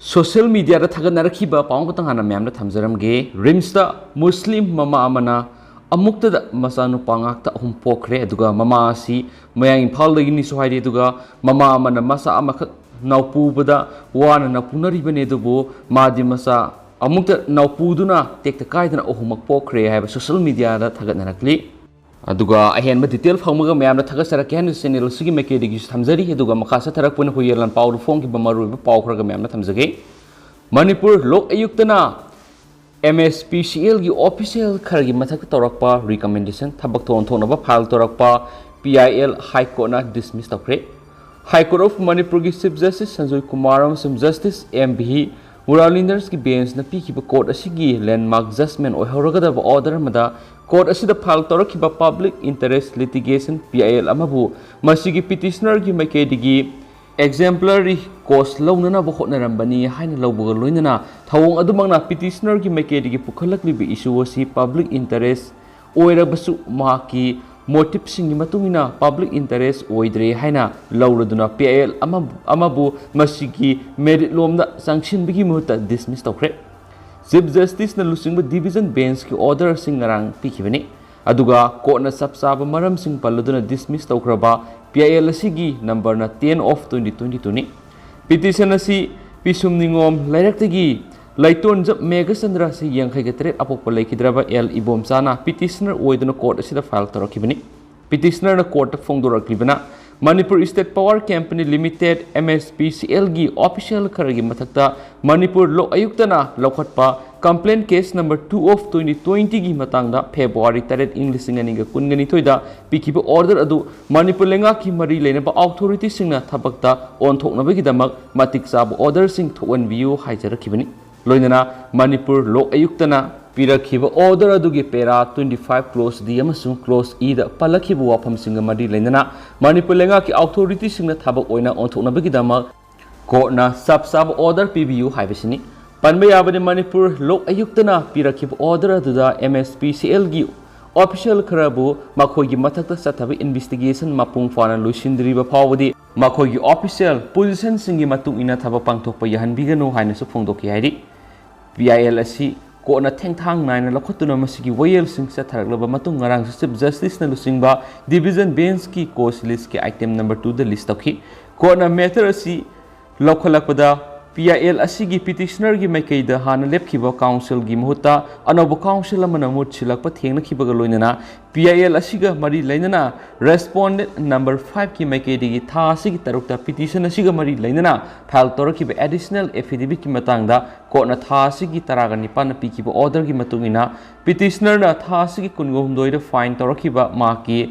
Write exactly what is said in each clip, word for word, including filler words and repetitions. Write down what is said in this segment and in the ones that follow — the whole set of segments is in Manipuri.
ꯁꯣꯁꯤꯌꯦꯜ ꯃꯤꯗꯤꯌꯥꯗ ꯊꯥꯒꯠꯅꯔꯛꯈꯤꯕ ꯄꯥꯎ ꯑꯃꯈꯛꯇꯪ ꯍꯥꯟꯅ ꯃꯌꯥꯝꯗ ꯊꯝꯖꯔꯝꯒꯦ꯫ ꯔꯤꯝꯁꯇ ꯃꯨꯁꯂꯤꯝ ꯃꯃꯥ ꯑꯃꯅ ꯑꯃꯨꯛꯇꯗ ꯃꯆꯥꯅꯨꯄꯥ ꯉꯥꯛꯇ ꯑꯍꯨꯝ ꯄꯣꯛꯈ꯭ꯔꯦ꯫ ꯑꯗꯨꯒ ꯃꯃꯥ ꯑꯁꯤ ꯃꯌꯥꯡ ꯏꯝꯐꯥꯜꯗꯒꯤꯅꯤꯁꯨ ꯍꯥꯏꯔꯤ꯫ ꯑꯗꯨꯒ ꯃꯃꯥ ꯑꯃꯅ ꯃꯆꯥ ꯑꯃꯈꯛ ꯅꯥꯎꯄꯨꯕꯗ ꯋꯥꯅ ꯅꯥꯎꯄꯨꯅꯔꯤꯕꯅꯤ, ꯑꯗꯨꯕꯨ ꯃꯥꯗꯤ ꯃꯆꯥ ꯑꯃꯨꯛꯇ ꯅꯥꯎꯄꯨꯗꯨꯅ ꯇꯦꯛꯇ ꯀꯥꯏꯗꯅ ꯑꯍꯨꯝꯃꯛ ꯄꯣꯛꯈ꯭ꯔꯦ ꯍꯥꯏꯕ ꯁꯣꯁꯤꯌꯦꯜ ꯃꯤꯗꯤꯌꯥꯗ ꯊꯥꯒꯠꯅꯔꯛꯂꯤ꯫ ꯑꯗꯨꯒ ꯑꯍꯦꯟꯕ ꯗꯤꯇꯦꯜ ꯐꯪꯕꯒ ꯃꯌꯥꯝꯅ ꯊꯥꯒꯠꯆꯔꯛꯀꯦ ꯍꯥꯏꯅ ꯆꯦꯅꯦꯜ ꯑꯁꯤꯒꯤ ꯃꯥꯏꯀꯩꯗꯒꯤꯁꯨ ꯊꯝꯖꯔꯤ꯫ ꯑꯗꯨꯒ ꯃꯈꯥ ꯆꯠꯊꯔꯛꯄ ꯑꯣꯏꯅ ꯍꯨꯏꯌꯦꯟ ꯂꯥꯟꯄꯥꯎꯗ ꯐꯣꯡꯈꯤꯕ ꯃꯔꯨꯑꯣꯏꯕ ꯄꯥꯎ ꯈꯔꯒ ꯃꯌꯥꯝꯅ ꯊꯝꯖꯒꯦ꯫ ꯃꯅꯤꯄꯨꯔ ꯂꯣꯛ ꯑꯌꯨꯛꯇꯅ ꯑꯦꯝ ꯑꯦꯁ ꯄꯤ ꯁꯤ ꯑꯦꯜꯒꯤ ꯑꯣꯐꯤꯁꯤꯌꯦꯜ ꯈꯔꯒꯤ ꯃꯊꯛꯇ ꯇꯧꯔꯛꯄ ꯔꯤꯀꯃꯦꯟꯗꯦꯁꯟ, ꯊꯕꯛ ꯊꯧꯑꯣꯟ ꯊꯣꯛꯅꯕ ꯐꯥꯏꯜ ꯇꯧꯔꯛꯄ ꯄꯤ ꯑꯥꯏ ꯑꯦꯜ ꯍꯥꯏ ꯀꯣꯔꯠꯅ ꯗꯤꯁꯃꯤꯁ ꯇꯧꯈ꯭ꯔꯦ꯫ ꯍꯥꯏ ꯀꯣꯔꯠ ꯑꯣꯐ ꯃꯅꯤꯄꯨꯔꯒꯤ ꯆꯤꯐ ꯖꯁꯇꯤꯁ ꯁꯟꯖꯣꯏ ꯀꯨꯃꯥꯔ ꯑꯃꯁꯨꯡ ꯖꯁꯇꯤꯁ ꯑꯦꯝ ꯚꯤ ꯃꯨꯔꯥꯂꯤꯟꯗꯔꯁꯀꯤ ꯕꯦꯟꯁꯅ ꯄꯤꯈꯤꯕ ꯀꯣꯔꯠ ꯑꯁꯤꯒꯤ ꯂꯦꯟꯗꯃꯥꯔꯛ ꯖꯁꯃꯦꯟ ꯑꯣꯏꯍꯧꯔꯒꯗꯕ ꯑꯣꯔꯗꯔ ꯑꯃꯗ ꯀꯣꯔꯠ ꯑꯁꯤꯗ ꯐꯥꯏꯜ ꯇꯧꯔꯛꯈꯤꯕ public interest litigation P I L ꯑꯃꯕꯨ ꯃꯁꯤꯒꯤ ꯄꯤꯇꯤꯁꯅꯔꯒꯤ ꯃꯥꯏꯀꯩꯗꯒꯤ ꯑꯦꯛꯖꯦꯝꯄ꯭ꯂꯔꯤ ꯀꯣꯁ ꯂꯧꯅꯅꯕ ꯍꯣꯠꯅꯔꯝꯕꯅꯤ ꯍꯥꯏꯅ ꯂꯧꯕꯒ ꯂꯣꯏꯅꯅ ꯊꯧꯑꯣꯡ ꯑꯗꯨꯃꯛꯅ ꯄꯤꯇꯤꯁꯅꯔꯒꯤ ꯃꯥꯏꯀꯩꯗꯒꯤ ꯄꯨꯈꯠꯂꯛꯂꯤꯕ ꯏꯁꯨ ꯑꯁꯤ ꯄꯕ꯭ꯂꯤꯛ ꯏꯟꯇꯔꯦꯁ ꯑꯣꯏꯔꯕꯁꯨ ꯃꯍꯥꯛꯀꯤ ꯃꯣꯇꯤꯞꯁꯤꯡꯒꯤ ꯃꯇꯨꯡ ꯏꯟꯅ ꯄꯕ꯭ꯂꯤꯛ ꯏꯟꯇꯔꯦꯁ ꯑꯣꯏꯗ꯭ꯔꯦ ꯍꯥꯏꯅ ꯂꯧꯔꯗꯨꯅ ꯄꯤ ꯑꯥꯏ ꯑꯦꯜ ꯑꯃ-, ꯑꯃꯕꯨ ꯃꯁꯤꯒꯤ ꯃꯦꯔꯤꯠ ꯂꯣꯝꯗ ꯆꯪꯁꯤꯟꯕꯒꯤ ꯃꯍꯨꯠꯇ ꯗꯤꯁꯃꯤꯁ ꯇꯧꯈ꯭ꯔꯦ꯫ ꯆꯤꯐ ꯖꯁꯇꯤꯁꯅ ꯂꯨꯆꯤꯡꯕ ꯗꯤꯚꯤꯖꯟ ꯕꯦꯟꯁꯀꯤ ꯑꯣꯔꯗꯔ ꯑꯁꯤ ꯉꯔꯥꯡ ꯄꯤꯈꯤꯕꯅꯤ꯫ ꯑꯗꯨꯒ ꯀꯣꯔꯠꯅ ꯆꯞ ꯆꯥꯕ ꯃꯔꯝꯁꯤꯡ ꯄꯜꯂꯗꯨꯅ ꯗꯤꯁꯃꯤꯁ ꯇꯧꯈ꯭ꯔꯕ ꯄꯤ ꯑꯥꯏ ꯑꯦꯜ ꯑꯁꯤꯒꯤ ꯅꯝꯕꯔꯅ ꯇꯦꯟ ꯑꯣꯐ ꯇ꯭ꯋꯦꯟꯇꯤ ꯇ꯭ꯋꯦꯟꯇꯤ ꯇꯨꯅꯤ꯫ ꯄꯤꯇꯤꯁꯟ ꯑꯁꯤ ꯄꯤꯁꯨꯝ ꯅꯤꯉꯣꯝ ꯂꯩꯔꯛꯇꯒꯤ ꯂꯩꯇꯣꯟꯖꯝ ꯃꯦꯘꯆꯟꯗ꯭ꯔ ꯑꯁꯤ ꯌꯥꯡꯈꯩꯒ ꯇꯔꯦꯠ ꯑꯄꯣꯛꯄ ꯂꯩꯈꯤꯗ꯭ꯔꯕ ꯑꯦꯜ ꯏꯕꯣꯝꯆꯥꯅ ꯄꯤꯇꯤꯁꯅꯔ ꯑꯣꯏꯗꯨꯅ ꯀꯣꯔꯠ ꯑꯁꯤꯗ ꯐꯥꯏꯜ ꯇꯧꯔꯛꯈꯤꯕꯅꯤ꯫ ꯄꯤꯇꯤꯁꯅꯔꯅ ꯀꯣꯔꯠꯇ ꯐꯣꯡꯗꯣꯔꯛꯂꯤꯕꯅ Manipur state power company limited, M S P C ꯑꯦꯜꯒꯤ ꯑꯣꯐꯤꯁꯤꯌꯦꯜ ꯈꯔꯒꯤ ꯃꯊꯛꯇ ꯃꯅꯤꯄꯨꯔ ꯂꯣꯛ ꯑꯌꯨꯛꯇꯅ ꯂꯧꯈꯠꯄ complaint case number two of twenty ꯇ꯭ꯋꯦꯟꯇꯤꯒꯤ ꯃꯇꯥꯡꯗ ꯐꯦꯕ꯭ꯔꯨꯋꯥꯔꯤ ꯇꯔꯦꯠ, ꯏꯪ ꯂꯤꯁꯤꯡ ꯑꯅꯤꯒ ꯀꯨꯟꯒ ꯅꯤꯊꯣꯏꯗ ꯄꯤꯈꯤꯕ ꯑꯣꯔꯗꯔ ꯑꯗꯨ ꯃꯅꯤꯄꯨꯔ ꯂꯩꯉꯥꯛꯀꯤ ꯃꯔꯤ ꯂꯩꯅꯕ ꯑꯣꯊꯣꯔꯤꯇꯤꯁꯤꯡꯅ ꯊꯕꯛꯇ ꯑꯣꯟꯊꯣꯛꯅꯕꯒꯤꯗꯃꯛ ꯃꯇꯤꯛ ꯆꯥꯕ ꯑꯣꯔꯗꯔꯁꯤꯡ ꯊꯣꯛꯍꯟꯕꯤꯌꯨ ꯍꯥꯏꯖꯔꯛꯈꯤꯕꯅꯤ꯫ ꯂꯣꯏꯅꯅ ꯃꯅꯤꯄꯨꯔ ꯂꯣꯛ ꯑꯌꯨꯛꯇꯅ ꯄꯤꯔꯛꯈꯤꯕ ꯑꯣꯔꯗꯔ ꯑꯗꯨꯒꯤ ꯄꯦꯔꯥ ꯇ꯭ꯋꯦꯟꯇꯤ ꯐꯥꯏꯚ ꯀ꯭ꯂꯣꯁ ꯗꯤ ꯑꯃꯁꯨꯡ ꯀ꯭ꯂꯣꯁ ꯏꯗ ꯄꯜꯂꯛꯈꯤꯕ ꯋꯥꯐꯝꯁꯤꯡꯒ ꯃꯔꯤ ꯂꯩꯅꯅ ꯃꯅꯤꯄꯨꯔ ꯂꯩꯉꯥꯛꯀꯤ ꯑꯣꯊꯣꯔꯤꯇꯤꯁꯤꯡꯅ ꯊꯕꯛ ꯑꯣꯏꯅ ꯑꯣꯟꯊꯣꯛꯅꯕꯒꯤꯗꯃꯛ ꯀꯣꯔꯠꯅ ꯆꯞ ꯆꯥꯕ ꯑꯣꯔꯗꯔ ꯄꯤꯕꯤꯌꯨ ꯍꯥꯏꯕꯁꯤꯅꯤ꯫ ꯄꯟꯕ ꯌꯥꯕꯗꯤ, ꯃꯅꯤꯄꯨꯔ ꯂꯣꯛ ꯑꯌꯨꯛꯇꯅ ꯄꯤꯔꯛꯈꯤꯕ ꯑꯣꯔꯗꯔ ꯑꯗꯨꯗ ꯑꯦꯝ ꯑꯦꯁ ꯄꯤ ꯁꯤ ꯑꯦꯜꯒꯤ ꯑꯣꯐꯤꯁꯤꯌꯦꯜ ꯈꯔꯕꯨ ꯃꯈꯣꯏꯒꯤ ꯃꯊꯛꯇ ꯆꯠꯊꯕ ꯏꯟꯚꯦꯁꯇꯤꯒꯦꯁꯟ ꯃꯄꯨꯡ ꯐꯥꯅ ꯂꯣꯏꯁꯤꯟꯗ꯭ꯔꯤꯕ ꯐꯥꯎꯕꯗꯤ ꯃꯈꯣꯏꯒꯤ official positionꯁꯤꯡꯒꯤ ꯃꯇꯨꯡ ꯏꯟꯅ ꯊꯕꯛ ꯄꯥꯡꯊꯣꯛꯄ ꯌꯥꯍꯟꯕꯤꯒꯅꯨ ꯍꯥꯏꯅꯁꯨ ꯐꯣꯡꯗꯣꯛꯈꯤ ꯍꯥꯏꯔꯤ꯫ P I L ꯑꯁꯤ ꯀꯣꯔꯠꯅ ꯊꯦꯡꯊꯥꯡ ꯅꯥꯏꯅ ꯂꯧꯈꯠꯇꯨꯅ ꯃꯁꯤꯒꯤ ꯋꯥꯌꯦꯜꯁꯤꯡ ꯆꯠꯊꯔꯛꯂꯕ ꯃꯇꯨꯡ ꯉꯔꯥꯡꯁꯨ Chief Justiceꯅ ꯂꯨꯆꯤꯡꯕ Division Benchꯀꯤ cause listꯀꯤ item number twoꯗ list ꯇꯧꯈꯤ꯫ ꯀꯣꯔꯠꯅ matter ꯑꯁꯤ ꯂꯧꯈꯠꯂꯛꯄꯗ P I L ꯑꯁꯤꯒꯤ petitionerꯒꯤ ꯃꯥꯏꯀꯩꯗ ꯍꯥꯟꯅ ꯂꯦꯞꯈꯤꯕ counselꯒꯤ ꯃꯍꯨꯠꯇ ꯑꯅꯧꯕ counsel ꯑꯃꯅ ꯃꯍꯨꯠ ꯁꯤꯜꯂꯛꯄ ꯊꯦꯡꯅꯈꯤꯕꯒ ꯂꯣꯏꯅꯅ P I L ꯑꯁꯤꯒ ꯃꯔꯤ ꯂꯩꯅꯅ respondent number fiveꯀꯤ ꯃꯥꯏꯀꯩꯗꯒꯤ ꯊꯥ ꯑꯁꯤꯒꯤ ꯇꯔꯨꯛꯇ petition ꯑꯁꯤꯒ ꯃꯔꯤ ꯂꯩꯅꯅ file ꯇꯧꯔꯛꯈꯤꯕ additional affidavitꯀꯤ ꯃꯇꯥꯡꯗ ꯀꯣꯔꯠꯅ ꯊꯥ ꯑꯁꯤꯒꯤ ꯇꯔꯥꯒ ꯅꯤꯄꯥꯟꯗ ꯄꯤꯈꯤꯕ orderꯒꯤ ꯃꯇꯨꯡ ꯏꯟꯅ petitionerꯅ ꯊꯥ ꯑꯁꯤꯒꯤ ꯀꯨꯟꯒ ꯍꯨꯝꯗꯣꯏꯗ file ꯇꯧꯔꯛꯈꯤꯕ ꯃꯍꯥꯛꯀꯤ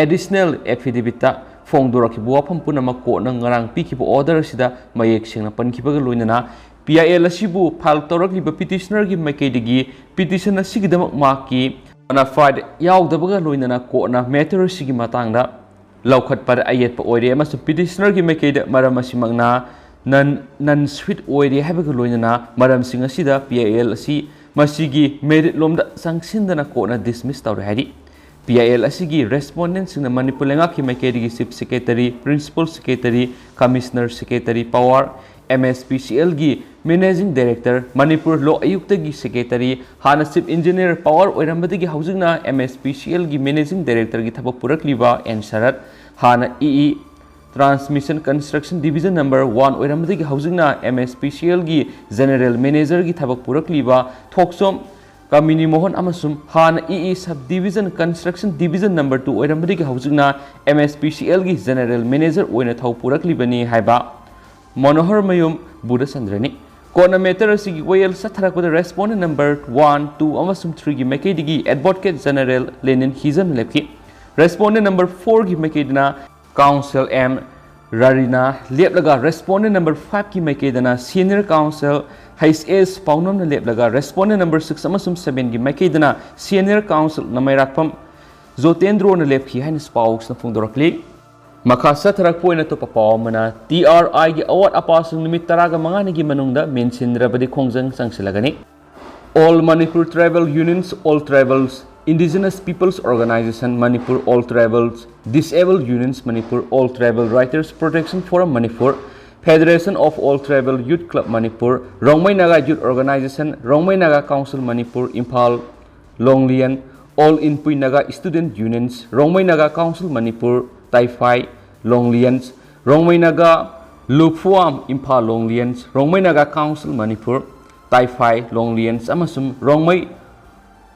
additional affidavitꯇ ꯐꯣꯡꯗꯣꯔꯛꯈꯤꯕ ꯋꯥꯐꯝ ꯄꯨꯝꯅꯃꯛ ꯀꯣꯔꯠꯅ ꯉꯔꯥꯡ ꯄꯤꯈꯤꯕ order ꯑꯁꯤꯗ ꯃꯌꯦꯛ ꯁꯦꯡꯅ ꯄꯟꯈꯤꯕꯒ ꯂꯣꯏꯅꯅ P I L ꯑꯁꯤꯕꯨ file ꯇꯧꯔꯛꯂꯤꯕ petitionerꯒꯤ ꯃꯥꯏꯀꯩꯗꯒꯤ petition ꯑꯁꯤꯒꯤꯗꯃꯛ ꯃꯍꯥꯛꯀꯤ bona fide ꯌꯥꯎꯗꯕꯒ ꯂꯣꯏꯅꯅ ꯀꯣꯔꯠꯅ matter ꯑꯁꯤꯒꯤ ꯃꯇꯥꯡꯗ ꯂꯧꯈꯠꯄꯗ ꯑꯌꯦꯠꯄ ꯑꯣꯏꯔꯦ ꯑꯃꯁꯨꯡ petitionerꯒꯤ ꯃꯥꯏꯀꯩꯗ ꯃꯔꯝ ꯑꯁꯤꯃꯛꯅ non non suit ꯑꯣꯏꯔꯦ ꯍꯥꯏꯕꯒ ꯂꯣꯏꯅꯅ ꯃꯔꯝꯁꯤꯡ ꯑꯁꯤꯗ P I L ꯑꯁꯤ ꯃꯁꯤꯒꯤ merit ꯂꯣꯝꯗ ꯆꯪꯁꯤꯟꯗꯅ ꯀꯣꯔꯠꯅ dismiss ꯇꯧꯔꯦ ꯍꯥꯏꯔꯤ꯫ P I L ꯑꯁꯤꯒꯤ respondentꯁꯤꯡꯅ ꯃꯅꯤꯄꯨꯔ ꯂꯩꯉꯥꯛꯀꯤ ꯃꯥꯏꯀꯩꯗꯒꯤ Chief Secretary, Principal Secretary, Commissioner Secretary Power, M S P C Lꯒꯤ Managing Director, Manipur Lok ꯑꯌꯨꯛꯇꯒꯤ Secretary, ꯍꯥꯟꯅ Chief Engineer Power ꯑꯣꯏꯔꯝꯕꯗꯒꯤ ꯍꯧꯖꯤꯛꯅ M S P C Lꯒꯤ Managing Directorꯒꯤ ꯊꯕꯛ ꯄꯨꯔꯛꯂꯤꯕ N ꯁꯔꯠ, ꯍꯥꯟꯅ E E Transmission Construction Division number one ꯑꯣꯏꯔꯝꯕꯗꯒꯤ ꯍꯧꯖꯤꯛꯅ M S P C Lꯒꯤ General Managerꯒꯤ ꯊꯕꯛ ꯄꯨꯔꯛꯂꯤꯕ ꯊꯣꯛꯆꯣꯝ ꯀꯃꯤꯅꯤ ꯃꯣꯍꯟ ꯑꯃꯁꯨꯡ ꯍꯥꯟꯅ E E Sub Division Construction Division number two ꯑꯣꯏꯔꯝꯕꯗꯒꯤ ꯍꯧꯖꯤꯛꯅ M S P C Lꯒꯤ General Manager ꯑꯣꯏꯅ ꯊꯧ ꯄꯨꯔꯛꯂꯤꯕꯅꯤ ꯍꯥꯏꯕ ꯃꯅꯣꯍꯔ ꯃꯌꯨꯝ ꯕꯨꯙꯆꯟꯗ꯭ꯔꯅꯤ꯫ ꯀꯣꯔꯠꯅ matter ꯑꯁꯤꯒꯤ ꯋꯥꯌꯦꯜ ꯆꯠꯊꯔꯛꯄꯗ respondent number one, two ꯑꯃꯁꯨꯡ threeꯒꯤ ꯃꯥꯏꯀꯩꯗꯒꯤ Advocate General ꯂꯦꯅꯤꯟ ꯍꯤꯖꯝ ꯂꯦꯞꯈꯤ꯫ Respondent number fourꯒꯤ ꯃꯥꯏꯀꯩꯗꯅ Counsel M ꯔꯥꯔꯤꯅꯥ ꯂꯦꯞꯂꯒ respondent number fiveꯀꯤ ꯃꯥꯏꯀꯩꯗꯅ Senior Counsel H S ꯄꯥꯎꯅꯝꯅ ꯂꯦꯞꯂꯒ respondent number six ꯑꯃꯁꯨꯡ sevenꯒꯤ ꯃꯥꯏꯀꯩꯗꯅ Senior Counsel ꯅꯃꯩꯔꯥꯛꯄꯝ ꯖꯣꯇꯦꯟꯗ꯭ꯔꯣꯅ ꯂꯦꯞꯈꯤ ꯍꯥꯏꯅ ꯄꯥꯎꯁꯤꯅ ꯐꯣꯡꯗꯣꯔꯛꯂꯤ꯫ ꯃꯈꯥ ꯆꯠꯊꯔꯛꯄ ꯑꯣꯏꯅ ꯑꯇꯣꯞꯄ ꯄꯥꯎ ꯑꯃꯅ, T R Iꯒꯤ ꯑꯋꯥꯠ ꯑꯄꯥꯁꯤꯡ ꯅꯨꯃꯤꯠ ꯇꯔꯥꯒ ꯃꯉꯥꯅꯤꯒꯤ ꯃꯅꯨꯡꯗ ꯃꯦꯟꯁꯤꯟꯗ꯭ꯔꯕꯗꯤ ꯈꯣꯡꯖꯪ ꯆꯪꯁꯤꯜꯂꯒꯅꯤ꯫ All Manipur Tribal Unions, All Tribals Indigenous Peoples Organization Manipur, All Tribals, Disabled Unions Manipur, All Tribal Writers Protection Forum Manipur, Federation of All Tribal Youth Club Manipur, Rongmei Naga Youth Organization, Rongmei Naga Council Manipur, Imphal, Longlian, All Inpui Naga Student Unions, Rongmei Naga Council Manipur, Taifai, Longlians, Rongmei Naga Luphuam, Imphal, Longlians, Rongmei Naga Council Manipur, Taifai, Longlians ꯑꯃꯁꯨꯡ ꯔꯣꯡꯃꯩ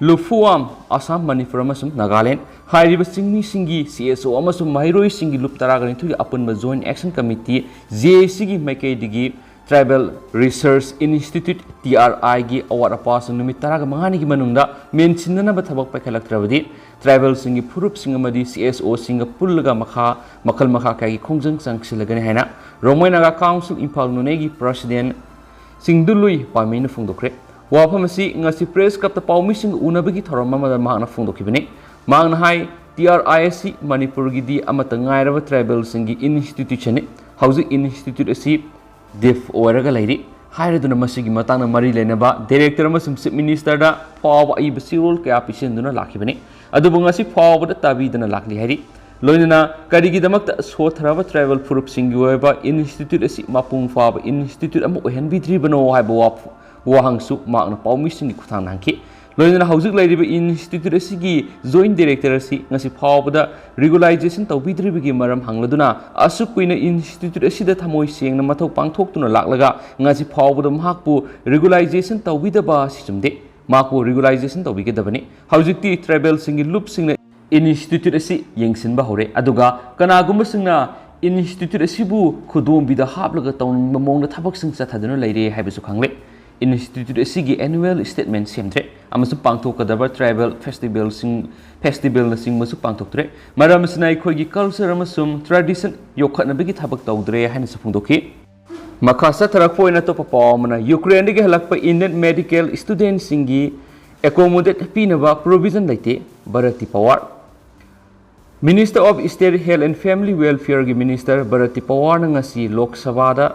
ꯂꯨꯐꯨꯋꯥꯝ, ꯑꯁꯥꯝ, ꯃꯅꯤꯄꯨꯔ ꯑꯃꯁꯨꯡ ꯅꯥꯒꯥꯂꯦꯟ ꯍꯥꯏꯔꯤꯕ ꯆꯤꯡꯃꯤꯁꯤꯡꯒꯤ ꯁꯤ ꯑꯦꯁ ꯑꯣ ꯑꯃꯁꯨꯡ ꯃꯍꯩꯔꯣꯏꯁꯤꯡꯒꯤ ꯂꯨꯞ ꯇꯔꯥꯒ ꯅꯤꯊꯣꯏꯒꯤ ꯑꯄꯨꯟꯕ Joint Action Committee, ꯖꯦ ꯑꯦ ꯁꯤꯒꯤ ꯃꯥꯏꯀꯩꯗꯒꯤ Tribal Research Institute, T R ꯑꯥꯏꯒꯤ ꯑꯋꯥꯠ ꯑꯄꯥꯁꯤꯡ ꯅꯨꯃꯤꯠ ꯇꯔꯥꯒ ꯃꯉꯥꯅꯤꯒꯤ ꯃꯅꯨꯡꯗ ꯃꯦꯟꯁꯤꯟꯅꯅꯕ ꯊꯕꯛ ꯄꯥꯏꯈꯠꯂꯛꯇ꯭ꯔꯕꯗꯤ, ꯇ꯭ꯔꯥꯏꯕꯦꯜꯁꯤꯡꯒꯤ ꯐꯨꯔꯨꯞꯁꯤꯡ ꯑꯃꯗꯤ ꯁꯤ ꯑꯦꯁ ꯑꯣꯁꯤꯡꯒ ꯄꯨꯜꯂꯒ ꯃꯈꯥ, ꯃꯈꯜ ꯃꯈꯥ ꯀꯌꯥꯒꯤ ꯈꯣꯡꯖꯪ ꯆꯪꯁꯤꯜꯂꯒꯅꯤ ꯍꯥꯏꯅ ꯔꯣꯡꯃꯩ ꯅꯥꯒꯥ ꯀꯥꯎꯟꯁꯤꯜ ꯏꯝꯐꯥꯜ ꯅꯣꯅꯦꯒꯤ ꯄ꯭ꯔꯁꯤꯗꯦꯟ ꯁꯤꯡꯗꯨꯂꯨꯏ ꯄꯥꯃꯩꯅ ꯐꯣꯡꯗꯣꯛꯈ꯭ꯔꯦ꯫ ꯋꯥꯐꯝ ꯑꯁꯤ ꯉꯁꯤ ꯄ꯭ꯔꯦꯁ ꯀ꯭ꯂꯕꯇ ꯄꯥꯎꯃꯤꯁꯤꯡꯒ ꯎꯅꯕꯒꯤ ꯊꯧꯔꯝ ꯑꯃꯗ ꯃꯍꯥꯛꯅ ꯐꯣꯡꯗꯣꯛꯈꯤꯕꯅꯤ꯫ ꯃꯍꯥꯛꯅ ꯍꯥꯏ, ꯇꯤ ꯑꯥꯔ ꯑꯥꯏ ꯑꯁꯤ ꯃꯅꯤꯄꯨꯔꯒꯤꯗꯤ ꯑꯃꯠꯇ ꯉꯥꯏꯔꯕ ꯇ꯭ꯔꯥꯏꯕꯦꯜꯁꯤꯡꯒꯤ ꯏꯟꯁꯇꯤꯇ꯭ꯌꯨꯁꯟꯅꯤ꯫ ꯍꯧꯖꯤꯛ ꯏꯟꯁꯇꯤꯇ꯭ꯌꯨꯠ ꯑꯁꯤ ꯗꯤꯐ ꯑꯣꯏꯔꯒ ꯂꯩꯔꯤ ꯍꯥꯏꯔꯗꯨꯅ ꯃꯁꯤꯒꯤ ꯃꯇꯥꯡꯗ ꯃꯔꯤ ꯂꯩꯅꯕ ꯗꯥꯏꯔꯦꯛꯇꯔ ꯑꯃꯁꯨꯡ ꯆꯤꯐ ꯃꯤꯅꯤꯁꯇꯔꯗ ꯐꯥꯎꯕ ꯑꯏꯕ ꯆꯦꯔꯣꯜ ꯀꯌꯥ ꯄꯤꯁꯤꯟꯗꯨꯅ ꯂꯥꯛꯈꯤꯕꯅꯤ꯫ ꯑꯗꯨꯕꯨ ꯉꯁꯤ ꯐꯥꯎꯕꯗ ꯇꯥꯕꯤꯗꯅ ꯂꯥꯛꯂꯤ ꯍꯥꯏꯔꯤ꯫ ꯂꯣꯏꯅꯅ ꯀꯔꯤꯒꯤꯗꯃꯛꯇ ꯁꯣꯠꯊꯔꯕ ꯇ꯭ꯔꯥꯏꯕꯦꯜ ꯐꯨꯔꯨꯞꯁꯤꯡꯒꯤ ꯑꯣꯏꯕ ꯏꯟꯁꯇꯤꯇ꯭ꯌꯨꯠ ꯑꯁꯤ ꯃꯄꯨꯡ ꯐꯥꯕ ꯏꯟꯁꯇꯤꯇ꯭ꯌꯨꯠ ꯑꯃ ꯑꯣꯏꯍꯟꯕꯤꯗ꯭ꯔꯤꯕꯅꯣ ꯍꯥꯏꯕ ꯋꯥꯐ-, ꯋꯥꯍꯪꯁꯨ ꯃꯍꯥꯛꯅ ꯄꯥꯎꯃꯤꯁꯤꯡꯒꯤ ꯈꯨꯠꯊꯥꯡꯗ ꯍꯪꯈꯤ꯫ ꯂꯣꯏꯅꯅ ꯍꯧꯖꯤꯛ ꯂꯩꯔꯤꯕ ꯏꯟꯁꯇꯤꯇ꯭ꯌꯨꯠ ꯑꯁꯤꯒꯤ ꯖꯣꯏꯟꯠ ꯗꯥꯏꯔꯦꯛꯇꯔ ꯑꯁꯤ ꯉꯁꯤ ꯐꯥꯎꯕꯗ ꯔꯤꯒꯨꯂꯥꯏꯖꯦꯁꯟ ꯇꯧꯕꯤꯗ꯭ꯔꯤꯕꯒꯤ ꯃꯔꯝ ꯍꯪꯂꯗꯨꯅ, ꯑꯁꯨꯛ ꯀꯨꯏꯅ ꯏꯟꯁꯇꯤꯇ꯭ꯌꯨꯠ ꯑꯁꯤꯗ ꯊꯃꯣꯏ ꯁꯦꯡꯅ ꯃꯊꯧ ꯄꯥꯡꯊꯣꯛꯇꯨꯅ ꯂꯥꯛꯂꯒ ꯉꯁꯤ ꯐꯥꯎꯕꯗ ꯃꯍꯥꯛꯄꯨ ꯔꯤꯒꯨꯂꯥꯏꯖꯦꯁꯟ ꯇꯧꯕꯤꯗꯕ ꯑꯁꯤ ꯆꯨꯝꯗꯦ꯫ ꯃꯍꯥꯛꯄꯨ ꯔꯤꯒꯨꯂꯥꯏꯖꯦꯁꯟ ꯇꯧꯕꯤꯒꯗꯕꯅꯤ꯫ ꯍꯧꯖꯤꯛꯇꯤ ꯇ꯭ꯔꯥꯏꯕꯦꯜꯁꯤꯡꯒꯤ ꯂꯨꯞꯁꯤꯡꯅ ꯏꯟꯁꯇꯤꯇ꯭ꯌꯨꯠ ꯑꯁꯤ ꯌꯦꯡꯁꯤꯟꯕ ꯍꯧꯔꯦ, ꯑꯗꯨꯒ ꯀꯅꯥꯒꯨꯝꯕꯁꯤꯡꯅ ꯏꯟꯁꯇꯤꯇ꯭ꯌꯨꯠ ꯑꯁꯤꯕꯨ ꯈꯨꯗꯣꯝꯕꯤꯗ ꯍꯥꯞꯂꯒ ꯇꯧꯅꯤꯡꯕ ꯃꯑꯣꯡꯗ ꯊꯕꯛꯁꯤꯡ ꯆꯠꯊꯗꯨꯅ ꯂꯩꯔꯦ ꯍꯥꯏꯕꯁꯨ ꯈꯪꯂꯦ꯫ ꯏꯟꯁꯇꯤꯇ꯭ꯌꯨꯠ ꯑꯁꯤꯒꯤ ꯑꯦꯅꯨꯋꯦꯜ ꯁ꯭ꯇꯦꯠꯃꯦꯟꯠ ꯁꯦꯝꯗ꯭ꯔꯦ ꯑꯃꯁꯨꯡ ꯄꯥꯡꯊꯣꯛꯀꯗꯕ ꯇ꯭ꯔꯥꯏꯕꯦꯜ ꯐꯦꯁꯇꯤꯚꯦꯜꯁꯤꯡ, ꯐꯦꯁꯇꯤꯚꯦꯜꯅꯆꯤꯡꯕꯁꯨ ꯄꯥꯡꯊꯣꯛꯇ꯭ꯔꯦ꯫ ꯃꯔꯝ ꯑꯁꯤꯅ ꯑꯩꯈꯣꯏꯒꯤ ꯀꯜꯆꯔ ꯑꯃꯁꯨꯡ ꯇ꯭ꯔꯦꯗꯤꯁꯟ ꯌꯣꯛꯈꯠꯅꯕꯒꯤ ꯊꯕꯛ ꯇꯧꯗ꯭ꯔꯦ ꯍꯥꯏꯅꯁꯨ ꯐꯣꯡꯗꯣꯛꯈꯤ꯫ ꯃꯈꯥ ꯆꯠꯊꯔꯛꯄ ꯑꯣꯏꯅ ꯑꯇꯣꯞꯄ ꯄꯥꯎ ꯑꯃꯅ, ꯌꯨꯀ꯭ꯔꯦꯟꯗꯒꯤ ꯍꯜꯂꯛꯄ ꯏꯟꯗꯤꯌꯟ ꯃꯦꯗꯤꯀꯦꯜ ꯁ꯭ꯇꯨꯗꯦꯟꯠꯁꯤꯡꯒꯤ ꯑꯦꯀꯣꯃꯣꯗꯦꯠ ꯄꯤꯅꯕ ꯄ꯭ꯔꯣꯚꯤꯖꯟ ꯂꯩꯇꯦ, Bharati Pawar. Minister of State Health and Family Welfare ꯒꯤ ꯃꯤꯅꯤꯁꯇꯔ ꯚꯥꯔꯠꯇꯤ ꯄꯋꯥꯔꯅ ꯉꯁꯤ ꯂꯣꯛ ꯁꯚꯥꯗ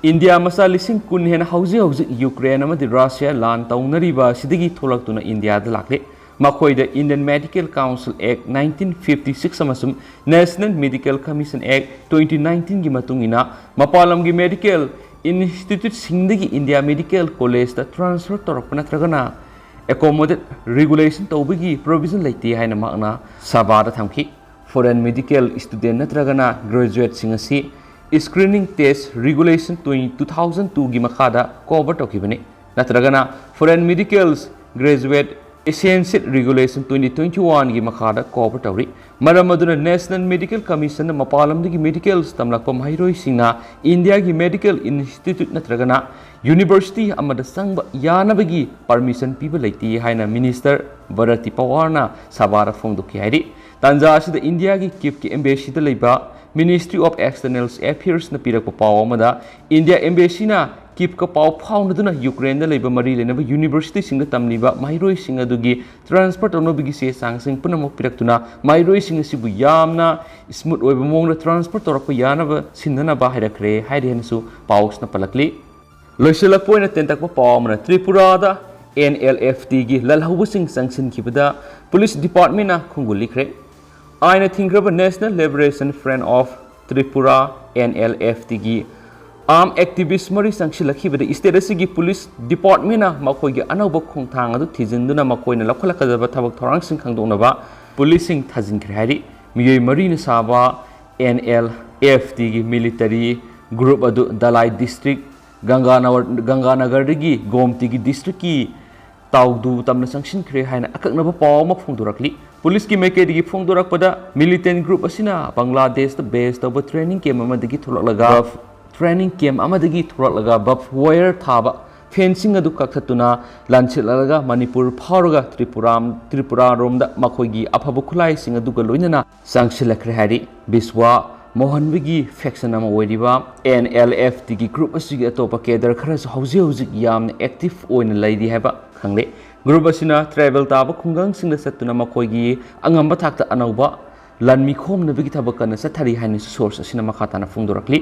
ꯏꯟꯗꯤꯌꯥ ꯃꯆꯥ ꯂꯤꯁꯤꯡ ꯀꯨꯟ ꯍꯦꯟꯅ ꯍꯧꯖꯤꯛ ꯍꯧꯖꯤꯛ ꯌꯨꯀ꯭ꯔꯦꯟ ꯑꯃꯗꯤ ꯔꯁꯤꯌꯥ ꯂꯥꯟ ꯇꯧꯅꯔꯤꯕ ꯑꯁꯤꯗꯒꯤ ꯊꯣꯛꯂꯛꯇꯨꯅ ꯏꯟꯗꯤꯌꯥꯗ ꯂꯥꯛꯂꯦ꯫ ꯃꯈꯣꯏꯗ Indian Medical Council Act nineteen fifty six ꯑꯃꯁꯨꯡ National Medical Commission Act twenty nineteen ꯒꯤ ꯃꯇꯨꯡ ꯏꯟꯅ ꯃꯄꯥꯟ ꯂꯝꯒꯤ medical institute ꯁꯤꯡꯗꯒꯤ India Medical College ꯇ transfer ꯇꯧꯔꯛꯄ ꯅꯠꯇ꯭ꯔꯒꯅ accommodate regulation ꯇꯧꯕꯒꯤ provision ꯂꯩꯇꯦ ꯍꯥꯏꯅ ꯃꯍꯥꯛꯅ ꯁꯚꯥꯗ ꯊꯝꯈꯤ꯫ Foreign medical student ꯅꯠꯇ꯭ꯔꯒꯅ graduate ꯁꯤꯡ ꯑꯁꯤ screening test regulation twenty, two thousand two ꯒꯤ ꯃꯈꯥꯗ cover ꯇꯧꯈꯤꯕꯅꯤ꯫ ꯅꯠꯇ꯭ꯔꯒꯅ foreign medical graduate essential regulation twenty twenty one ꯒꯤ ꯃꯈꯥꯗ cover ꯇꯧꯔꯤ꯫ ꯃꯔꯝ ꯑꯗꯨꯅ National Medical Commission ꯅ ꯃꯄꯥꯟ ꯂꯝꯗꯒꯤ medical ꯇꯝꯂꯛꯄ ꯃꯍꯩꯔꯣꯏꯁꯤꯡꯅ India ꯒꯤ medical institute ꯅꯠꯇ꯭ꯔꯒꯅ university ꯑꯃꯗ ꯆꯪꯕ ꯌꯥꯅꯕꯒꯤ permission ꯄꯤꯕ ꯂꯩꯇꯦ ꯍꯥꯏꯅ Minister ꯚꯥꯔꯇꯤ ꯄꯋꯥꯔꯅ ꯁꯚꯥꯗ ꯐꯣꯡꯗꯣꯛꯈꯤ ꯍꯥꯏꯔꯤ꯫ ꯇꯥꯟꯖꯥ ꯑꯁꯤꯗ India ꯒꯤ ꯀꯤꯞꯀꯤ embassy ꯗ ꯂꯩꯕ Ministry of External Affairs ꯅ ꯄꯤꯔꯛꯄ ꯄꯥꯎ ꯑꯃꯗ India embassy ꯅ ꯀꯤꯞꯀ ꯄꯥꯎ ꯐꯥꯎꯅꯗꯨꯅ ꯌꯨꯀ꯭ꯔꯦꯟꯗ ꯂꯩꯕ ꯃꯔꯤ ꯂꯩꯅꯕ university ꯁꯤꯡꯗ ꯇꯝꯂꯤꯕ ꯃꯍꯩꯔꯣꯏꯁꯤꯡ ꯑꯗꯨꯒꯤ transfer ꯇꯧꯅꯕꯒꯤ ꯆꯦ ꯆꯥꯡꯁꯤꯡ ꯄꯨꯝꯅꯃꯛ ꯄꯤꯔꯛꯇꯨꯅ ꯃꯍꯩꯔꯣꯏꯁꯤꯡ ꯑꯁꯤꯕꯨ ꯌꯥꯝꯅ smooth ꯑꯣꯏꯕ ꯃꯑꯣꯡꯗ transfer ꯇꯧꯔꯛꯄ ꯌꯥꯅꯕ ꯁꯤꯟꯅꯅꯕ ꯍꯥꯏꯔꯛꯈ꯭ꯔꯦ ꯍꯥꯏꯔꯤ ꯍꯥꯏꯅꯁꯨ ꯄꯥꯎꯁꯤꯅ ꯄꯜꯂꯛꯂꯤ꯫ ꯂꯣꯏꯁꯤꯜꯂꯛꯄ ꯑꯣꯏꯅ ꯇꯦꯟꯇꯛꯄ ꯄꯥꯎ ꯑꯃꯅ ꯇ꯭ꯔꯤꯄꯨꯔꯥꯗ N L F T ꯒꯤ ꯂꯥꯜꯍꯧꯕꯁꯤꯡ ꯆꯪꯁꯤꯟꯈꯤꯕꯗ police department ꯅ ꯈꯣꯡꯒꯨꯜ ꯂꯤꯈ꯭ꯔꯦ꯫ ꯑꯥꯏꯟꯅ ꯊꯤꯡꯈ꯭ꯔꯕ National Liberation Front of Tripura, N L F T ꯒꯤ armed activist ꯃꯔꯤ ꯆꯪꯁꯤꯜꯂꯛꯈꯤꯕꯗ state ꯑꯁꯤꯒꯤ police department ꯅ ꯃꯈꯣꯏꯒꯤ ꯑꯅꯧꯕ ꯈꯣꯡꯊꯥꯡ ꯑꯗꯨ ꯊꯤꯖꯤꯟꯗꯨꯅ ꯃꯈꯣꯏꯅ ꯂꯧꯈꯠꯂꯛꯀꯗꯕ ꯊꯕꯛ ꯊꯧꯔꯥꯡꯁꯤꯡ ꯈꯪꯗꯣꯛꯅꯕ police ꯁꯤꯡ ꯊꯥꯖꯤꯟꯈ꯭ꯔꯦ ꯍꯥꯏꯔꯤ꯫ ꯃꯤꯑꯣꯏ ꯃꯔꯤꯅ ꯁꯥꯕ N L F T ꯒꯤ military group ꯑꯗꯨ ꯙꯂꯥꯏ district, ꯒꯪꯒꯥꯅꯋꯔ-, ꯒꯪꯒꯥꯅꯒꯔꯗꯒꯤ ꯒꯣꯝꯇꯤꯒꯤ district ꯀꯤ ꯇꯥꯎꯗꯨ ꯇꯝꯅ ꯆꯪꯁꯤꯟꯈ꯭ꯔꯦ ꯍꯥꯏꯅ ꯑꯀꯛꯅꯕ ꯄꯥꯎ ꯑꯃ ꯐꯣꯡꯗꯣꯔꯛꯂꯤ꯫ Police ꯀꯤ ꯃꯥꯏꯀꯩꯗꯒꯤ ꯐꯣꯡꯗꯣꯔꯛꯄꯗ, militant group ꯑꯁꯤꯅ ꯕꯪꯒ꯭ꯂꯥꯗꯦꯁꯇ base ꯇꯧꯕ training camp ꯑꯃꯗꯒꯤ ꯊꯣꯛꯂꯛꯂꯒ, training camp ꯑꯃꯗꯒꯤ ꯊꯣꯛꯂꯛꯂꯒ barbed wire ꯊꯥꯕ fencing ꯑꯗꯨ ꯀꯛꯊꯠꯇꯨꯅ ꯂꯥꯟꯁꯤꯠꯂꯛꯂꯒ ꯃꯅꯤꯄꯨꯔ ꯐꯥꯎꯔꯒ ꯇ꯭ꯔꯤꯄꯨꯔꯥ, ꯇ꯭ꯔꯤꯄꯨꯔꯥꯔꯣꯝꯗ ꯃꯈꯣꯏꯒꯤ ꯑꯐꯕ ꯈꯨꯠꯂꯥꯏꯁꯤꯡ ꯑꯗꯨꯒ ꯂꯣꯏꯅꯅ ꯆꯪꯁꯤꯜꯂꯛꯈ꯭ꯔꯦ ꯍꯥꯏꯔꯤ꯫ ꯕꯤꯁ꯭ꯋꯥ ꯃꯣꯍꯟꯕꯤꯒꯤ faction ꯑꯃ ꯑꯣꯏꯔꯤꯕ N L F T ꯒꯤ group ꯑꯁꯤꯒꯤ ꯑꯇꯣꯞꯄ cadre ꯈꯔꯁꯨ ꯍꯧꯖꯤꯛ ꯍꯧꯖꯤꯛ ꯌꯥꯝꯅ active ꯑꯣꯏꯅ ꯂꯩꯔꯤ ꯍꯥꯏꯕ ꯈꯪꯂꯦ꯫ Group ꯑꯁꯤꯅ tribal ꯇꯥꯕ ꯈꯨꯡꯒꯪꯁꯤꯡꯗ ꯆꯠꯇꯨꯅ ꯃꯈꯣꯏꯒꯤ ꯑꯉꯝꯕ ꯊꯥꯛꯇ ꯑꯅꯧꯕ ꯂꯥꯟꯃꯤ ꯈꯣꯝꯅꯕꯒꯤ ꯊꯕꯛ ꯀꯟꯅ ꯆꯠꯊꯔꯤ ꯍꯥꯏꯅꯁꯨ source ꯑꯁꯤꯅ ꯃꯈꯥ ꯇꯥꯅ ꯐꯣꯡꯗꯣꯔꯛꯂꯤ꯫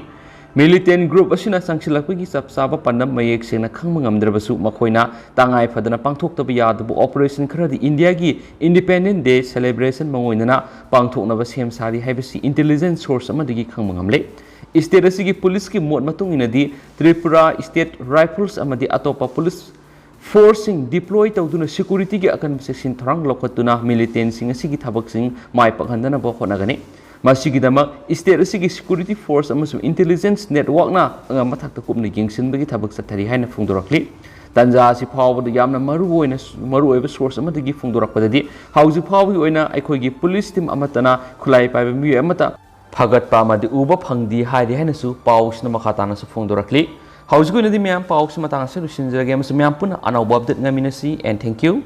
Militant group ꯑꯁꯤꯅ ꯆꯪꯁꯤꯜꯂꯛꯄꯒꯤ ꯆꯞ ꯆꯥꯕ ꯄꯥꯟꯗꯝ ꯃꯌꯦꯛ ꯁꯦꯡꯅ ꯈꯪꯕ ꯉꯝꯗ꯭ꯔꯕꯁꯨ, ꯃꯈꯣꯏꯅ ꯇꯉꯥꯏ ꯐꯗꯅ ꯄꯥꯡꯊꯣꯛꯇꯕ ꯌꯥꯗꯕ operation ꯈꯔꯗꯤ ꯏꯟꯗꯤꯌꯥꯒꯤ Independence Day celebration ꯃꯑꯣꯡ ꯑꯣꯏꯅꯅ ꯄꯥꯡꯊꯣꯛꯅꯕ ꯁꯦꯝ ꯁꯥꯔꯤ ꯍꯥꯏꯕꯁꯤ intelligence source ꯑꯃꯗꯒꯤ ꯈꯪꯕ ꯉꯝꯂꯦ꯫ State ꯑꯁꯤꯒꯤ police ꯀꯤ ꯃꯣꯠ ꯃꯇꯨꯡ ꯏꯟꯅꯗꯤ, Tripura State Rifles ꯑꯃꯗꯤ ꯑꯇꯣꯞꯄ police force ꯁꯤꯡ deploy ꯇꯧꯗꯨꯅ security ꯒꯤ ꯑꯀꯟꯕ ꯆꯦꯛꯁꯤꯟ ꯊꯧꯔꯥꯡ ꯂꯧꯈꯠꯇꯨꯅ militant ꯁꯤꯡ ꯑꯁꯤꯒꯤ ꯊꯕꯛꯁꯤꯡ ꯃꯥꯏ ꯄꯥꯛꯍꯟꯗꯅꯕ ꯍꯣꯠꯅꯒꯅꯤ꯫ ꯃꯁꯤꯒꯤꯗꯃꯛ state ꯑꯁꯤꯒꯤ security force ꯑꯃꯁꯨꯡ intelligence network ꯅ ꯑꯉꯝꯕ ꯊꯥꯛꯇ ꯀꯨꯞꯅ ꯌꯦꯡꯁꯤꯟꯕꯒꯤ ꯊꯕꯛ ꯆꯠꯊꯔꯤ ꯍꯥꯏꯅ ꯐꯣꯡꯗꯣꯔꯛꯂꯤ꯫ ꯇꯥꯟꯖꯥ ꯑꯁꯤ ꯐꯥꯎꯕꯗ ꯌꯥꯝꯅ ꯃꯔꯨꯑꯣꯏꯅ, ꯃꯔꯨꯑꯣꯏꯕ source ꯑꯃꯗꯒꯤ ꯐꯣꯡꯗꯣꯔꯛꯄꯗꯗꯤ, ꯍꯧꯖꯤꯛ ꯐꯥꯎꯕꯒꯤ ꯑꯣꯏꯅ ꯑꯩꯈꯣꯏꯒꯤ police team ꯑꯃꯠꯇꯅ ꯈꯨꯠꯂꯥꯏ ꯄꯥꯏꯕ ꯃꯤꯑꯣꯏ ꯑꯃꯠꯇ ꯐꯒꯠꯄ ꯑꯃꯗꯤ ꯎꯕ ꯐꯪꯗꯦ ꯍꯥꯏꯔꯤ ꯍꯥꯏꯅꯁꯨ ꯄꯥꯎꯁꯤꯅ ꯃꯈꯥ ꯇꯥꯅꯁꯨ ꯐꯣꯡꯗꯣꯔꯛꯂꯤ꯫ ꯍꯧꯖꯤꯛꯀꯤ ꯑꯣꯏꯅꯗꯤ ꯃꯌꯥꯝ ꯄꯥꯎꯁꯤ ꯃꯇꯥꯡ ꯑꯁꯤꯗ ꯂꯣꯏꯁꯤꯟꯖꯔꯒꯦ ꯑꯃꯁꯨꯡ ꯃꯌꯥꯝ ꯄꯨꯟꯅ ꯑꯅꯧꯕ update ꯉꯥꯏꯃꯤꯟꯅꯁꯤ, and thank you꯫